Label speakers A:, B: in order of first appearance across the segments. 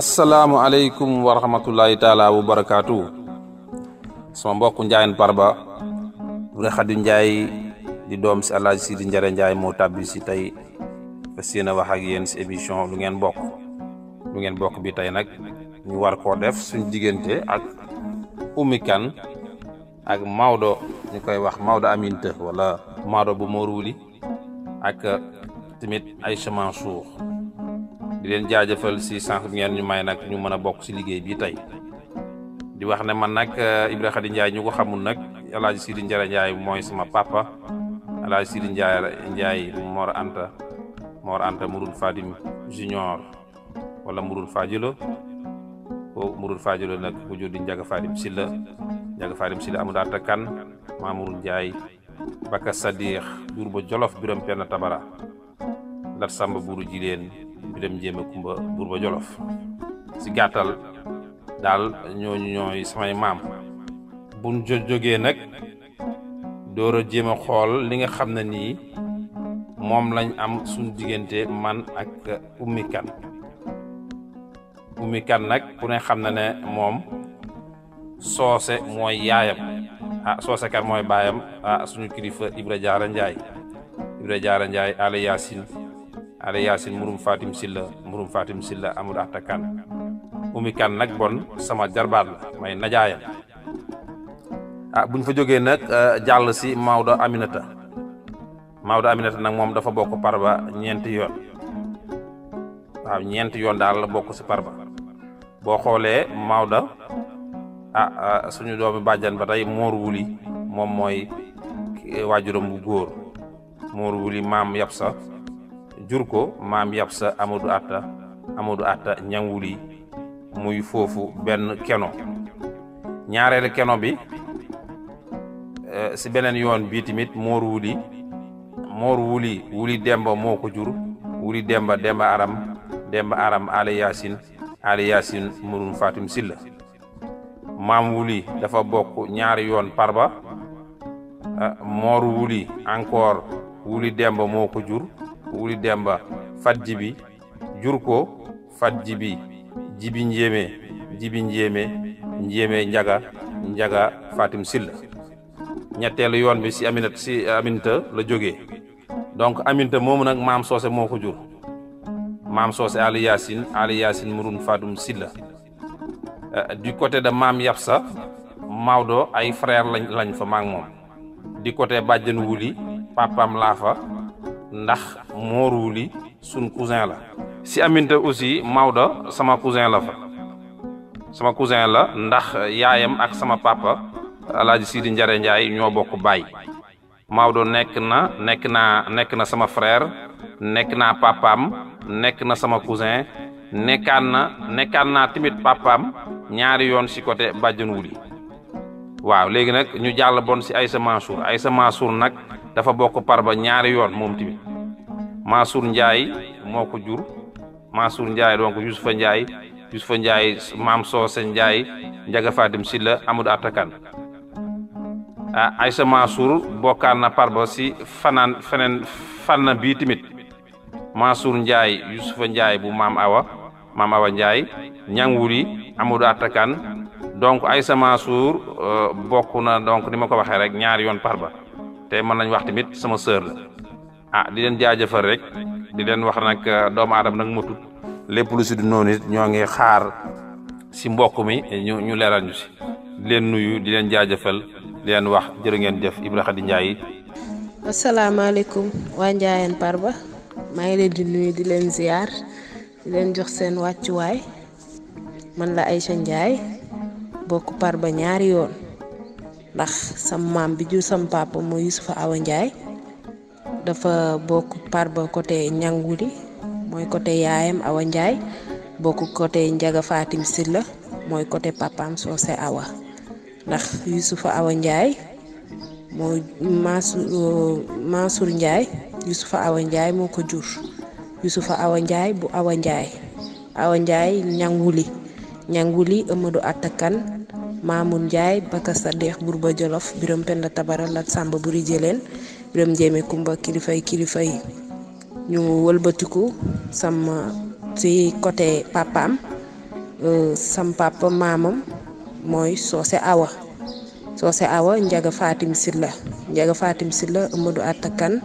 A: Assalamualaikum warahmatullahi taala wabarakatuh. Sama mbokk Njaayen Parba Ibra Khady Ndiaye di doom si Alaaji Sidi Njare Ndiaye moo tàbbi si tey fas yéene wax ak yéen si émission lu ngeen bokk bi tey nag ñu war koo def suñ diggante ak Oumy Kane ak Maodo ñu koy wax Maodo Aminta wala Maodo bu Mor Wuli ak tamit Aïcha Mansour di leen jaajëfal si sànq ngeen ñu may nag ñu mën a bokk si liggéey bi tey di wax ne man nag Ibra Khady Ndiaye ñu ko xamul nag Alaaji Sidi Njare Ndiaye mooy sama papa. Alaaji Sidi Ndiaye Mor Anta Murul Fadim Junior wala Murul Fadilo ko Murul Fadilo nag bu jur di Njaga Fadim Silla Amadou Atta Kane Mamourou Ndiaye Baka Sadikh Durba Jolof Biram Penn Tabara Lat Samba Buru Jileen Biram Jéeme Kumba Durba Jolof si gàttal daal ñooñu ñooy samay maam buñ jógee nag door a jéem a xool li nga xam ne nii moom lañ am suñu diggante man ak Oumy Kane nag ku ne xam na ne moom soose mooy yaayam soose kan mooy baayam suñu kilifa Ibra Jaara Ndiaye Ala Yaasin murum Fatim Silla Amadou Atta Kane Oumy Kane nag bon sama jarbaat la may najaayam buñ fa jógee nag jàll si Maodo Aminata nag moom dafa bokk Parba ñeenti yoon daal la bokk si Parba boo xoolee Maodo suñu doomi bàjjan ba tey Mor Wuli moom mooy waajuram bu góor Mor Wuli maam Yapsa jur ko maam Yapsa Amadou Atta Ñang Wuli muy foofu benn keno ñaareelu keno bi si beneen yoon bii tamit Mor Wuli Demba moo ko jur Wuli Demba Aram Ala Yaasin Murum Fatim Silla maam Wuli dafa bokk ñaari yoon Parba Mor Wuli encore Wuli Demba moo ko jur Wuli Demba Fat Jibi jur ko Fat Jibi Njéeme Njaga Fatim Silla ñetteelu yoon bi si Aminta la jógee donc Aminta moomu nag maam soose moo ko jur maam soose Ala Yaasin Murun Fatim Silla du côté de maam Yapsa Maodo ay frère lañ fa maak moom du côté bàjjan Wuli papam laa fa ndax Mor Wuli sun cousin la si Aminta aussi Maodo sama cousin la ndax yaayam ak sama papa Alaaji Sidi Njare Ndiaye ñoo bokk baay Maodo nekk na sama frère nekk naa papaam nekk na sama cousin nekkaan naa tamit papaam ñaari yoon si côté bàjjan Wuli waaw léegi nag ñu jàll bon si Aïcha Mansour nag dafa bokk Parba ñaari yoon moom tamit Mansour Ndiaye moo ko jur Mansour Ndiaye donc Youssoufa Ndiaye maam Soose Ndiaye Njaga Fatim Silla Amadou Atta Kane Aïcha Mansour bokkaan na Parba si fànn bii tamit Mansour Ndiaye Youssoufa Ndiaye bu maam Awa Ndiaye Ñang Wuli Amadou Atta Kane donc Aïcha Mansour bokk na donc ni ma ko waxee rek ñaari yoon Parba te mën nañ wax tamit sama sœur la di leen jaajëfal rek di leen wax nag doomu aadama nag matut lépp lu si du noonu it ñoo ngi xaar si mbokk mi ñu leeral ñu si di leen nuyu di leen jaajëfal di leen wax jërë ngeen jëf Ibra Khady Ndiaye.
B: asalaamaaleykum waa Njaayen Parba maa ngi leen di nuyu di leen ziar di leen jox seen wàccuwaay man la Aïcha Ndiaye bokk Parba ñaari yoon ndax sam maam bi jur sam papa mooy Youssoufa Awa Ndiaye dafa bokk Parba côté Ñang Wuli mooy côté yaayam Awa Ndiaye bokk côté Njaga Fatim Silla mooy côté papaam Soose Awa ndax Youssoufa Awa Ndiaye mooy Mansour Ndiaye Youssoufa Awa Ndiaye moo ko jur Youssoufa Awa Ndiaye bu Awa Ndiaye Ñang Wuli Amadou Atta Kane Mamour Ndiaye Baka Sadikh Burba Jolof Biram Penn Tabara Lat Samba Buri Jileen Biram Jéeme Kumba kilifa yi ñu wëlbatiku sama ci côté papaam sam papa maamam mooy soose awa njaga fatim silla Amadou Atta Kan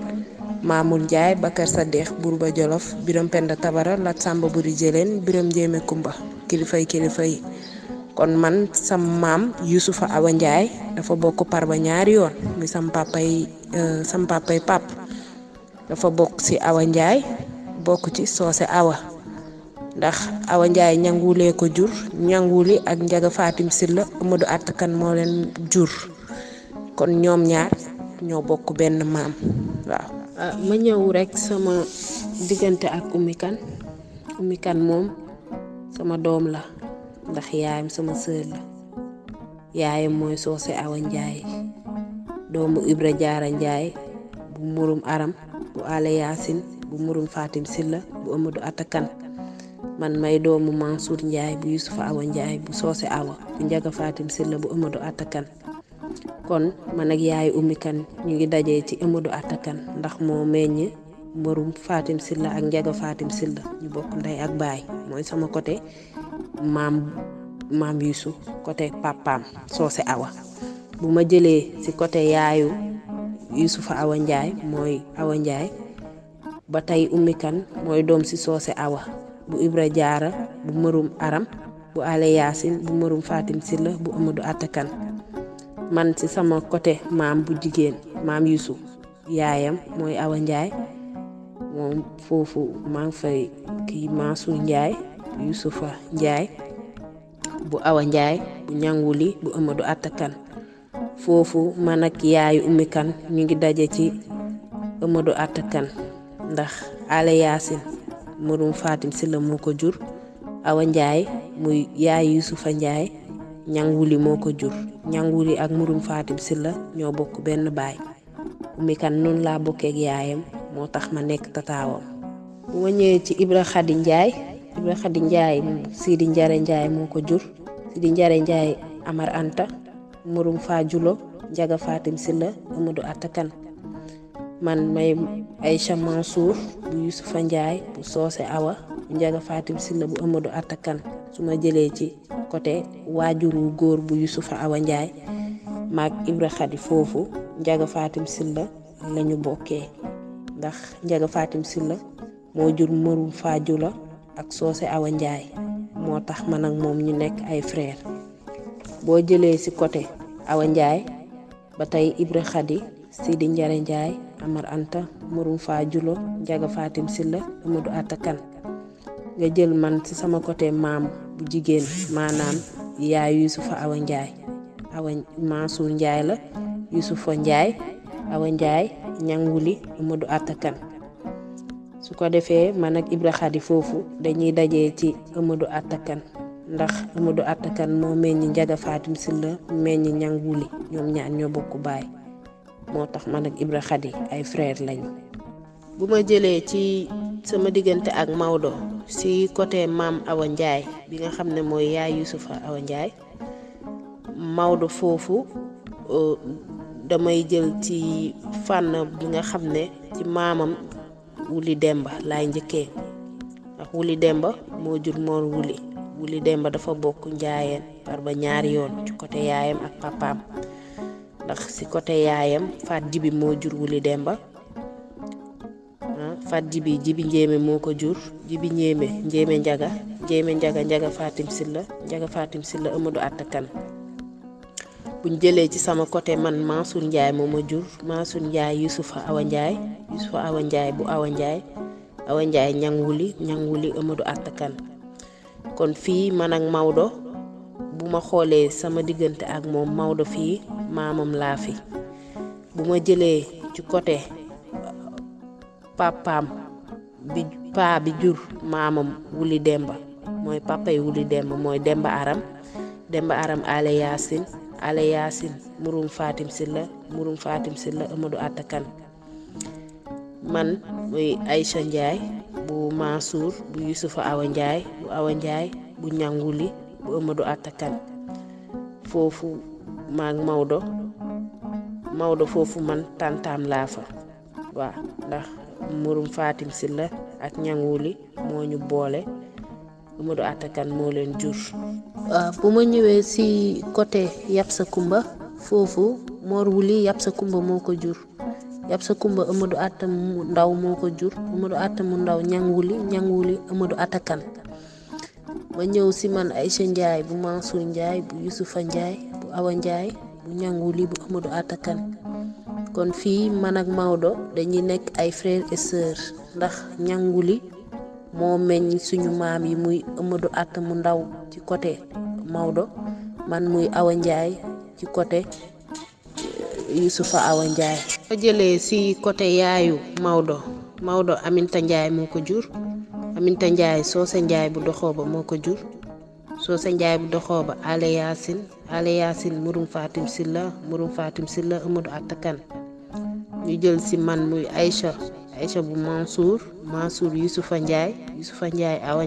B: Mamour Ndiaye Bakar Sadikh Bourba Jolof Biram Penda Tabara Lat Samba Buri Jëleen Biram Njéeme Kumba kilifa yi kon man sam maam Yusufa Awa Ndiaye dafa bokk Parba ñaari yoon muy sam papay pap dafa bokk ci Awa Ndiaye bokk ci soose awa ndax Awa Ndiaye ñangulee ko jur ñanguli ak Njaga Fatim Silla Amadou Atta Kan moo leen jur kon ñoom ñaar ñoo bokk benn maam waaw. ma ñëw rek sama diggante ak Oumy Kane moom sama doom la ndax yaayam sama sœur la yaayam mooy soose Awa Ndiaye doomu Ibra Jaara Ndiaye bu murum aram bu Ale Yaasin bu murum Fatim Silla bu Amadou Atta Kan man may doomu Mansour Ndiaye bu Yusufa Awa Ndiaye bu soose awa bu Njaga Fatim Silla bu Amadou Atta Kan kon man ak yaay Oumy Kane ñu ngi dajee ci Amadou Atta Kan ndax moo meññ murum Fatim Silla ak Njaga Fatim Silla ñu bokk ndey ak baay mooy sama côté maam Yusu côté papaam soose awa bu ma jëlee ci côté yaayu Yusufa Awa Ndiaye mooy Awa Ndiaye ba tey Oumy Kane mooy doom ci soose awa bu Ibra Jaara bu mërum aram bu Ale Yaasin bu mërum Fatim Silla bu Amadou Atta Kan man ci sama côté maam bu jigéen maam Yusu yaayam mooy Awa Ndiaye moom foofu maa ngi fay kii Mansour Ndiaye bu Yusufa Ndiaye bu Awa Ndiaye bu ñanguli bu Amadou Atta Kan foofu man ak yaayu Oumy Kane ñu ngi daje ci Amadou Atta Kan ndax Ale Yaasin murum Fatim Silla moo ko jur Awa Ndiaye muy yaayu Yusufa Ndiaye ñanguli moo ko jur ñanguli ak murum Fatim Silla ñoo bokk benn baay Oumy Kane noonu laa bokkee ak yaayam moo tax ma nekk tataawam. bu ma ñëwee ci Ibra Khady Ndiaye Sidi Njare Ndiaye moo ko jur Sidi Njare Ndiaye Amar Anta murum Fajulo Njaga Fatim Silla Amadou Atta Kan man may Aïcha Mansour bu Yusufa Ndiaye bu soose awa bu Njaga Fatim Silla bu Amadou Atta Kan su ma jëlee ci côté waajuru góor bu Yusufa Awa Ndiaye maag Ibra Khady foofu Njaga Fatim Silla lañu bokkee ndax Njaga Fatim Silla moo jur mërum Fajula ak soose Awa Ndiaye moo tax man ak moom ñu nekk ay frère boo jëlee ci côté Awa Ndiaye ba tey Ibra Khady Sidi Njare Ndiaye Amar Anta murum Fajulo Njaga Fatim Silla Amadou Atta Kan nga jël man ci sama côté maam bu jigéen maanaam yaay Yusufa Awa Ndiaye Mansour Ndiaye la Yusufa Ndiaye Awa Ndiaye ñanguli Amadou Atta Kan su ko defee man ak Ibra Khady foofu dañuy dajee ci Amadou Atta Kan ndax Amadou Atta Kan moo meññ Njaga Fatim Silla meññ ñanguli ñoom ñaar ñoo bokk baay moo tax man ak Ibra Khady ay frère lañu. bu ma jëlee ci sama diggante ak Maodo ci côté maam Awa Ndiaye bi nga xam ne mooy yaay Yusufa Awa Ndiaye Maodo foofu damay jël ci fànn bi nga xam ne ci maamam Wuli Demba laay njëkkee ndax Wuli Demba moo jur Mor Wuli Demba dafa bokk Njaayeen Parba ñaari yoon ci côté yaayam ak papaam ndax ci côté yaayam Fat Jibi moo jur Wuli Demba Fat Jibi Njéeme moo ko jur Jibi Njéeme Njaga Fatim Silla Amadou Atta Kan buñ jëlee ci sama côté man Mansour Ndiaye moo ma jur Mansour Ndiaye Yusufa Awa Ndiaye bu Awa Ndiaye ñanguli Amadou Atta Kan kon fii man ak Maodo bu ma xoolee sama diggante ak moom Maodo fii maamam laa fi bu ma jëlee ci côté papaam bi jur maamam Wuli Demba mooy papay Wuli Demba mooy Demba Aram Ale Yaasin murum Fatim Silla Amadou Atta Kan man muy Aïcha Ndiaye bu Mansour bu Yusufa Awa Ndiaye bu ñanguli bu Amadou Atta Kan foofu maag Maodo foofu man tantaam laa fa waaw ndax murum Fatim Silla ak ñanguli moo ñu boole Amadou Atta Kane moo leen jur. bu ma ñëwee si côté Yabsa Kumba foofu Mor Wuli Yabsa Kumba moo ko jur. Yabsa Kumba Amadou Atta mu ndaw moo ko jur. Amadou Atta mu ndaw Ñang Wuli Amadou Atta Kane. ma ñëw si man Aïcha Ndiaye bu Mansour Ndiaye bu Youssoufa Ndiaye bu Awa Ndiaye bu Ñang Wuli bu Amadou Atta Kane. kon fii man ak Maodo dañuy nekk ay frères et sœurs ndax Ñang Wuli moo meññ suñu maam yi muy Amadou Atta mu ndaw ci côté Maodo man muy Awa Ndiaye ci côté Youssoufa Awa Ndiaye. soo jëlee si côté yaayu Maodo Aminta Ndiaye moo ko jur. Aminta Ndiaye Soose Ndiaye bu Doxooba moo ko jur. Soose Ndiaye bu Doxooba Ale Yacine Murum Fatim Silla Amadou Atta Kane. ñu jël si man muy Aïcha bu Mansour Youssoufa Ndiaye Awa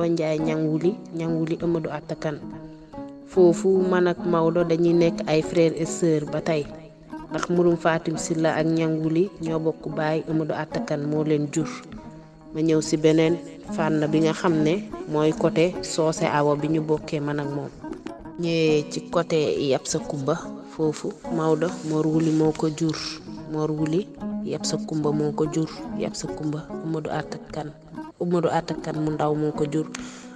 B: Ndiaye Ñang Wuli Amadou Atta Kane. foofu man ak Maodo dañuy nekk ay frères et sœurs ba tey ndax Murum Fatim Silla ak Ñang Wuli ñoo bokk baay Amadou Atta Kane moo leen jur. ma ñëw si beneen fànn bi nga xam ne mooy côté Soose Awa bi ñu bokkee man ak moom. ñëwee ci côté Yabsa Kumba foofu Maodo Mor Wuli moo ko jur. Mor Wuli Yabsa Kumba moo ko jur. Yabsa Kumba Amadou Atta Kane mu ndaw moo ko jur.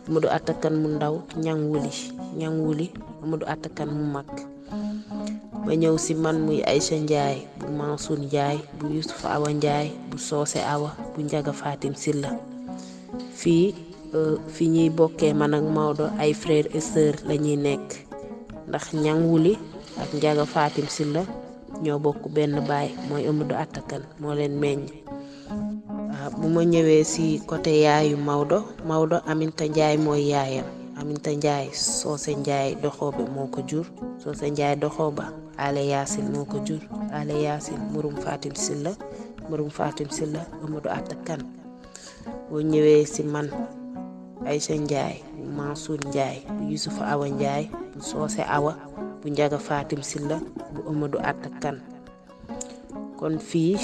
B: Amadou Atta Kane mu ndaw Ñang Wuli Amadou Atta Kane mu mag. ma ñëw si man muy Aïcha Ndiaye bu Mansour Ndiaye bu Youssoufa Awa Ndiaye bu Soose Awa bu Njaga Fatim Silla. fii fi ñuy bokkee man ak Maodo ay frères et sœurs la ñuy nekk ndax Ñang Wuli ak Njaga Fatim Silla ñoo bokk benn baay mooy Amadou Atta Kane moo leen meññ. bu ma ñëwee si côté yaayu Maodo Aminta Ndiaye mooy yaayam. Aminta Ndiaye Soose Ndiaye Doxooba moo ko jur. Soose Ndiaye Doxooba Ale Yacine moo ko jur. Ale Yacine Murum Fatim Silla Amadou Atta Kane. boo ñëwee si man Aïcha Ndiaye bu Mansour Ndiaye bu Youssoufa Awa Ndiaye bu Soose Awa bu Njaga Fatim Silla bu Amadou Atta Kane. kon fii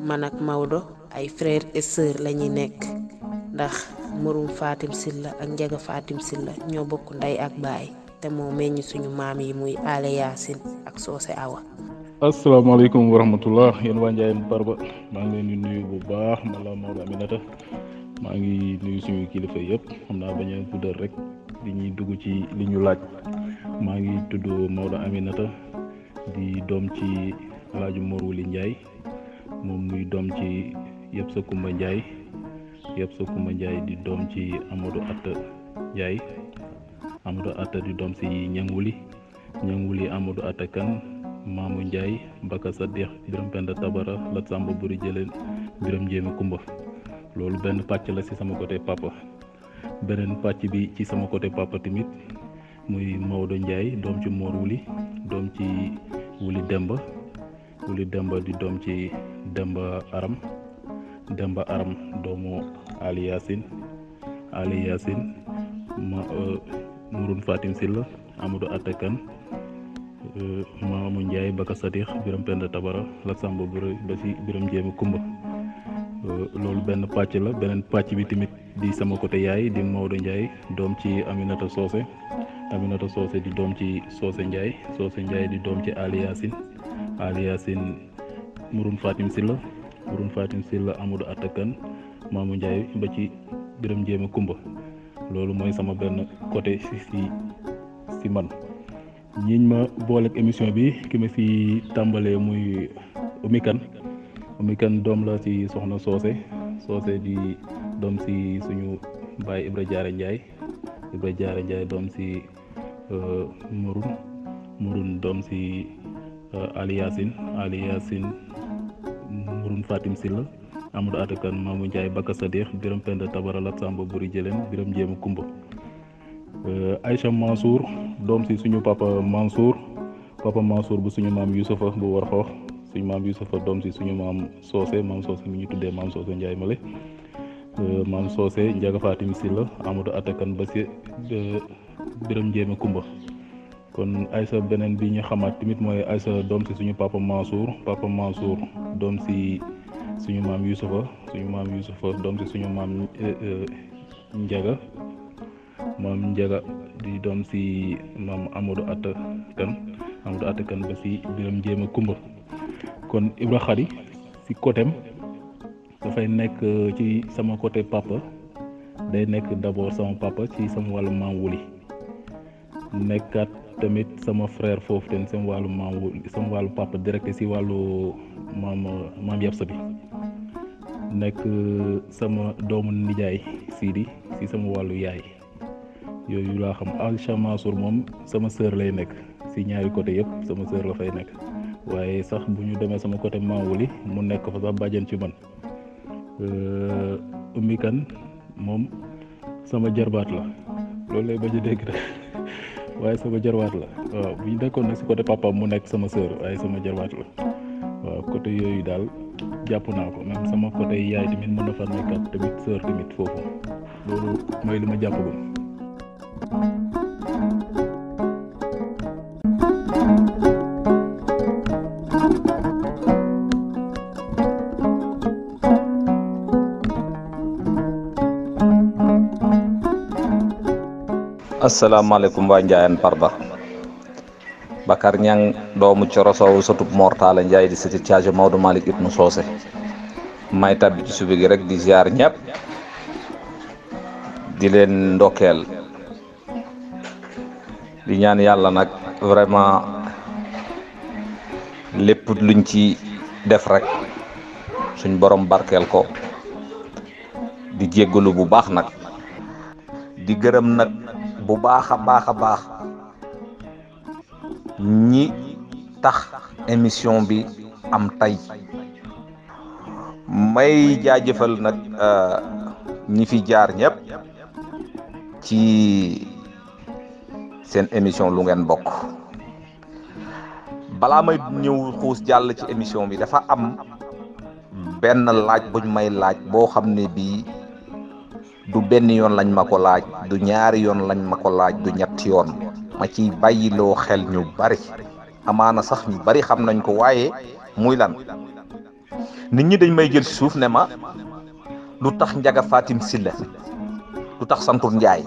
B: man ak Maodo ay frères et sœurs la ñuy nekk ndax Murum Fatim Silla ak Njaga Fatim Silla ñoo bokk ndey ak baay te moo meññ suñu maam yi muy Ale Yacine ak Soose Awa.
C: asalaamaaleykum wa rahmatullah yéen waa Ndiayène Parba maa ngi leen di nuyu bu baax man la Maodo Aminata maa ngi nuyu suñu kilifa yëpp xam naa bañ a guddal rek di ñuy dugg ci li ñu laaj. maa ngi tudd Maodo Aminata di doom ci Alaaji Mor Wuli Ndiaye moom muy doom ci Yabsa Kumba Ndiaye di doom ci Amadou Atta Ndiaye Amadou Atta di doom ci Ñang Wuli Amadou Atta Kane Maamu Ndiaye Mbaka Sadikh Biram Penda Tabara Lat Samba Buri Jëleen Biram Jéeme Kumba. loolu benn pàcc la ci sama côté papa. beneen pàcc bi ci sama côté papa tamit muy Maodo Ndiaye doom ci Mor Wuli doom ci Wuli Demba di doom ci Demba Aram doomu Ali Yacine Murun Fatim Silla Amadou Atta Kane Maamu Ndiaye Baka Sadikh Biram Penda Tabara Lat Samba Buri ba ci Biram Jéeme Kumba. loolu benn pàcc la. beneen pàcc bi tamit di sama côté yaay di Maodo Ndiaye doom ci Aminata Soose di doom ci Soose Ndiaye di doom ci Ali Yacine Murun Fatim Silla Amadou Atta Kane Maamu Ndiaye ba ci Biram Jéeme Kumba. loolu mooy sama benn côté si man. ñiñ ma booleeg émission bi ki ma fi tàmbalee muy Oumy Kane doom la ci soxna Soose di doom ci suñu baay Ibra Jaara Ndiaye doom ci Murun doom ci Ali Yacine Murun Fatim Silla Amadou Atta Kane Maamu Ndiaye Baka Sadikh Biram Penda Tabara Lat Samba Buri Jëleen Biram Jéeme Kumba. Aïcha Mansour doom ci suñu papa Mansour bu suñu maam Youssoufa bu war xoox suñu maam Youssoufa doom ci suñu maam Soose mi ñu tuddee maam Soose Ndiaye male maam Soose Njaga Fatim Silla Amadou Atta Kane ba ci Biram Jéeme Kumba. kon Aïcha beneen bi ñu xamaat tamit mooy Aïcha doom ci suñu papa Mansour doom ci suñu maam Youssoufa doom ci suñu maam Njaga maam Njaga di doom si maam Amadou Atta Kan ba si Biram Jéema Kumba. kon Ibra Khady si côtéem dafay nekk ci sama côté papa day nekk d'abord sama papa ci sama wàllu maam Wuli nekkaat tamit sama frère foofu ten sama wàllu maam Wuli sama wàllu papa direct si wàllu maam Yabsa bi nekk sama doomu nijaay Sidi si sama wàllu yaay yooyu laa xam. Aïcha Mansour moom sama sœur lay nekk si ñaari côté yëpp sama sœur la fay nekk waaye sax bu ñu demee sama côté Maawuli mu nekk fa sax bàjjen ci man. Ummi Kan moom sama jarbaat la loolu lay bañ a dégg rek waaye sama jarbaat la waaw bu ñu nekkoon nag si côté papa mu nekk sama sœur waaye sama jarbaat la waaw côté yooyu daal jàpp naa ko même sama côté yaay tamit mën na fa nekkaat tamit sœur tamit foofu loolu mooy li ma jàppagum.
D: asalaamaaleykum waa Ndiayène Parba Bakar Ñang doomu Coro Sow sotub Mortala Ndiaye di sëti Caajo Maodo Malick ibnu Soose may tabbi ci subi gi rek di ziar ñëpp di leen ndokkeel di ñaan yàlla nag vraiment lépp luñ ci def rek suñ borom barkeel ko di jéggalu bu baax nag di gërëm nag bu baax a baax ñi tax émission bi am tey may jaajëfal nag ñi fi jaar ñëpp ci seen émission lu ngeen bokk. balaa may ñëw xuus jàll ci émission bi dafa am benn laaj buñ may laaj boo xam ne bii du benn yoon lañ ma ko laaj du ñaari yoon lañ ma ko laaj du ñetti yoon ma ciy bàyyiloo xel ñu bari amaana sax ñu bari xam nañ ko waaye muy lan nit ñi dañ may jël ci suuf ne ma lu tax Njaga Fatim Silla lu tax santut Njaay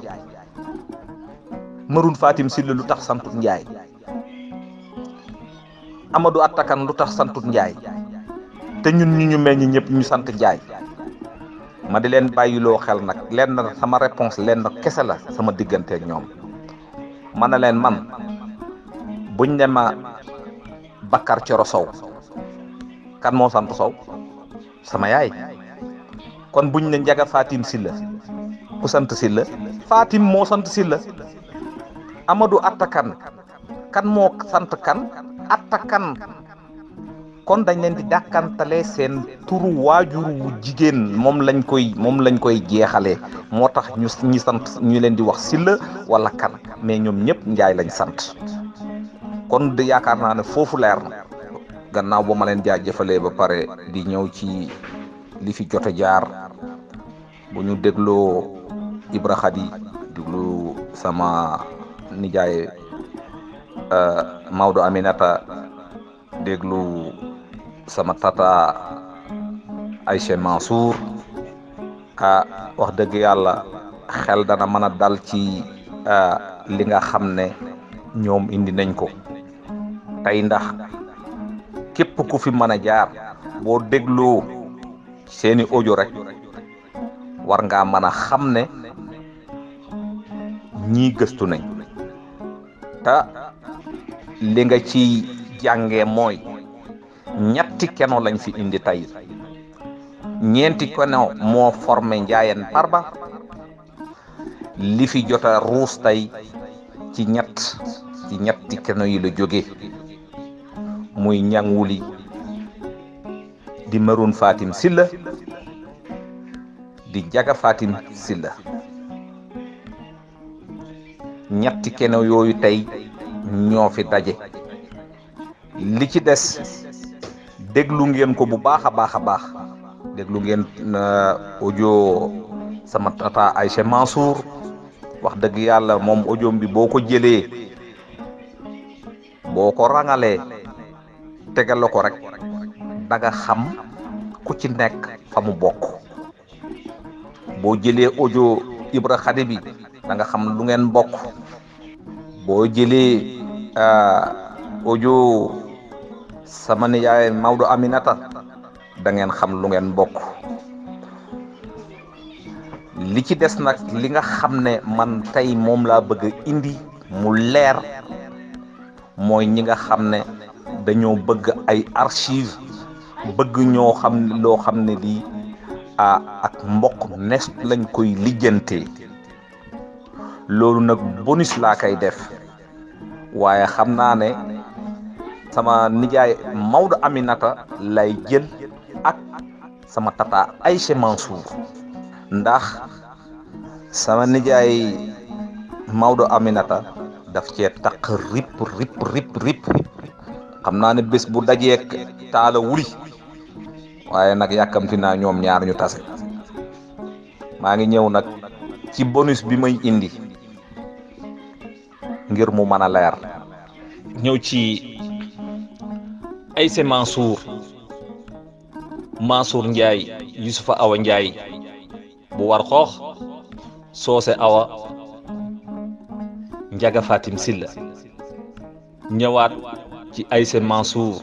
D: Maroun Fatim Silla lu tax santut Njaay Amadou Atta Kan lu tax santut Njaay te ñun ñu meññ ñëpp ñu sant Njaay ma di leen bàyyiloo xel nag leen na sama réponse leen na kese la sama diggante ak ñoom ma ne leen man buñ ne ma Bakar Coro Sow kan moo sant Sow sama yaay kon buñ ne Njaga Fatim Silla ku sant Silla Fatim moo sant Silla Amadou Atta Kan kan moo sant Kan Atta Kan kon dañ leen di dàkkantale seen turu waajur wu jigéen moom lañ koy jeexalee moo tax ñi sant ñu leen di wax Silla wala Kan mais ñoom ñëpp Njaay lañ sant kon de yaakaar naa ne foofu leer na gannaaw ba ma leen jaajëfalee ba pare di ñëw ci li fi jot a jaar bu ñu dégloo Ibra Khady déglu sama nijaay Maodo Aminata déglu sama tata Aïcha Mansour wax dëgg yàlla xel dana mën a dal ci li nga xam ne ñoom indi nañ ko tey ndax képp ku fi mën a jaar boo dégloo seeni audio rek war ngaa mën a xam ne ñii gëstu nañ te li nga ci jàngee mooy ñetti keno lañ fi indi tey ñeenti keno moo formé Ndiayène Parba li fi jota ruus tey ci ñetti keno yi la jóge muy Ñang Wuli di Maroun Fatim Silla di Njaga Fatim Silla ñetti keno yooyu tey ñoo fi daje li ci des déglu ngeen ko bu baax a baax déglu ngeen audio sama tata Aïcha Mansour wax dëgg yàlla moom audio bi boo ko jëlee boo ko rangalee tegal la ko rek da nga xam ku ci nekk fa mu bokk boo jëlee audio Ibra Khady bi da nga xam lu ngeen bokk boo jëlee audio sama nijaay Maodo Aminata da ngeen xam lu ngeen bokk li ci des nag li nga xam ne man tey moom laa bëgg a indi mu leer mooy ñi nga xam ne dañoo bëgg ay archive bëgg ñoo xam ne loo xam ne lii ak mbokk nes lañ koy lijjantee loolu nag bonus laa koy def waaye xam naa ne sama nijaay Maodo Aminata lay jël ak sama tata Aïcha Mansour ndax sama nijaay Maodo Aminata daf cee taq rip xam naa ne bés bu dajeek taala wuli waaye nag yàkkamti naa ñoom ñaar ñu tase maa ngi ñëw nag ci bonus bi may indi ngir mu mën a leer ñëw ci Aïcha Mansour Ndiaye Youssoufa Awa Ndiaye bu war xoox soose awa Njaga Fatim Silla ñëwaat ci Aïcha Mansour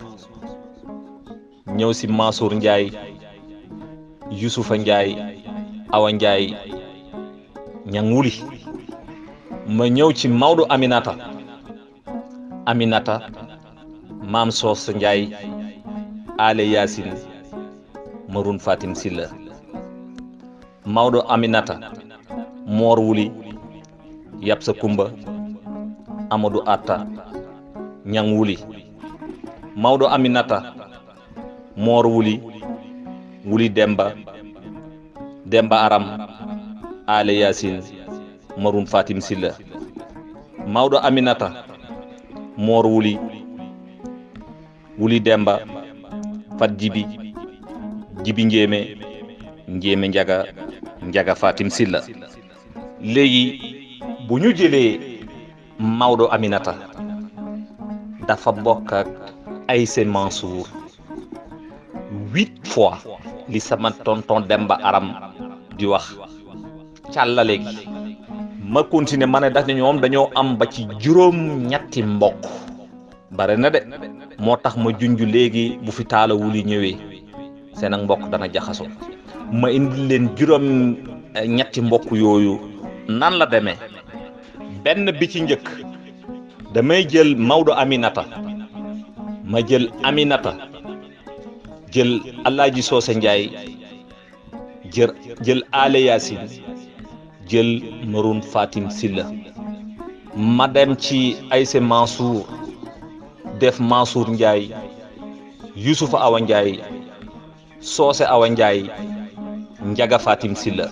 D: ñëw si Mansour Ndiaye Youssoufa Ndiaye Awa Ndiaye ñang wuli ma ñëw ci Maodo Aminata Maam Soos Ndiaye Ale Yacine Maroun Fatim Silla Maodo Aminata Mor Wuli Yapsa Kumba Amadou Atta ñang wuli Maodo Aminata Mor Wuli Wuli Demba Aram Ale Yacine Maroun Fatim Silla Maodo Aminata Mor Wuli Demba Fat Jibi Njéeme Njaga Fatim Silla léegi bu ñu jëlee Maodo Aminata dafa bokk ak Aïcha Mansour 8 fois li sama tonton Demba Aram di wax càllale gi ma continuer ma ne daf ne ñoom dañoo am ba ci juróom-ñetti mbokk bare na de moo tax ma junj léegi bu fi taala wuli ñëwee seen ak mbokk dana jaxasoo ma indi leen juróom-ñetti mbokk yooyu nan la demee benn bi ci njëkk damay jël Maodo Aminata ma jël Aminata jël Alaaji Soose Njaay jël Ale Yacine jël Maroun Fatim Silla ma dem ci Aïcha Mansour def Mansour Ndiaye Youssoufa Awa Ndiaye Soose Awa Ndiaye Njaga Fatim Silla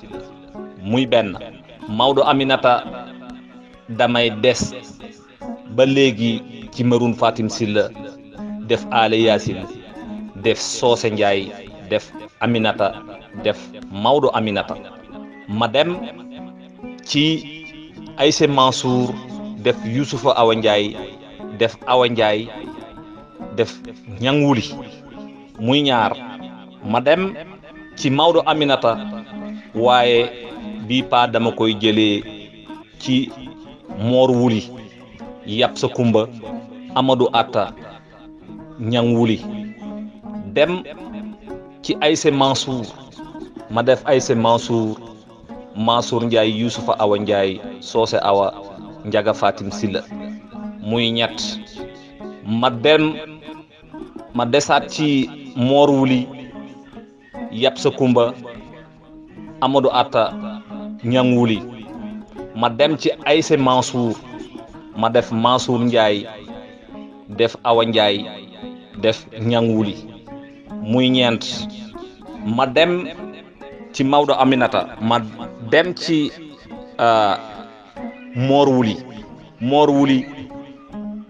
D: muy benn Maodo Aminata damay des ba léegi ci Maroun Fatim Silla def Ale Yacine def Soose Ndiaye def Aminata def Maodo Aminata ma dem ci Aïcha Mansour def Youssoufa Awa Ndiaye def Awa Ndiaye def ñang wuli muy ñaar ma dem ci Maodo Aminata waaye bii pa dama koy jëlee ci Mor Wuli Yapsa Kumba Amadou Atta ñang wuli dem ci Aïcha Mansour ma def Aïcha Mansour Ndiaye Youssoufa Awa Ndiaye Soose Awa Njaga Fatim Silla muy ñett ma desaat ci Mor Wuli Yapsa Kumba Amadou Atta ñang wuli ma dem ci Aïcha Mansour ma def Mansour Ndiaye def Awa Ndiaye def ñang wuli muy ñeent ma dem ci Maodo Aminata ma dem ci Mor Wuli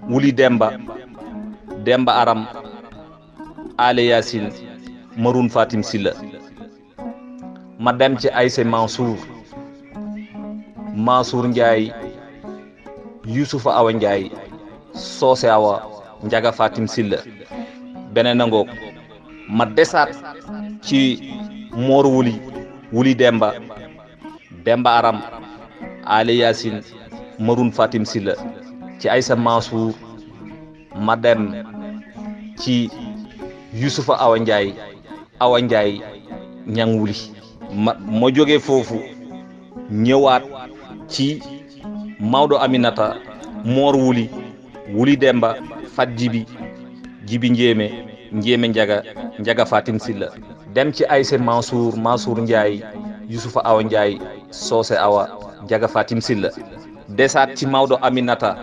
D: Wuli Demba Aram Ale Yacine Maroun Fatim Silla ma dem ci Aïcha Mansour Ndiaye Youssoufa Awa Ndiaye Soose Awa Njaga Fatim Silla beneen a ngoog ma desaat ci Mor Wuli Demba Aram Ale Yacine Maroun Fatim Silla ci Aïssa Mansour ma dem ci Youssoufa Awa Ndiaye ñang wuli ma jógee foofu ñëwaat ci Maodo Aminata Mor wuli Demba Fat Jibi Njéeme Njaga Fatim Silla dem ci Aïssa Mansour Ndiaye Youssoufa Awa Ndiaye Socé Awa Njaga Fatim Silla desaat ci Maodo Aminata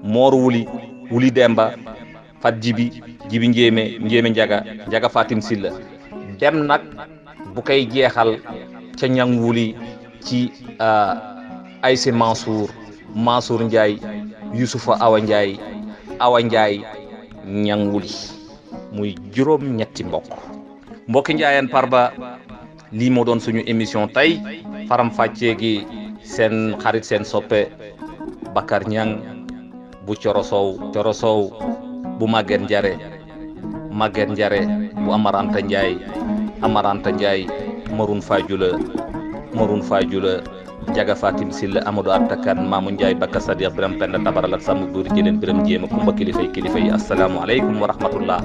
D: Mor wuli Demba Fat Jibi Njéeme Njaga Fatim Silla dem nag bu koy jeexal ca ñang wuli ci Aïssa Mansour Ndiaye Youssoufa Awa Ndiaye ñang wuli muy juróom ñetti mbokki Ndiayène Parba lii moo doon suñu émission tey faram fàccee gi seen xarit seen soppe Bakar Ñang bu Coro Sow bu Maguette Njare bu Amaranta Ndiaye Maroun Fadioula Jaga Fatim Silla Amadou Attakan Mamou Ndiaye Bakka Sadiq Biram Penda Tabaralat Samb Buur Jëleen Biram Jéema Kumba kilifa yi assalaamu aleykum wa rahmatullah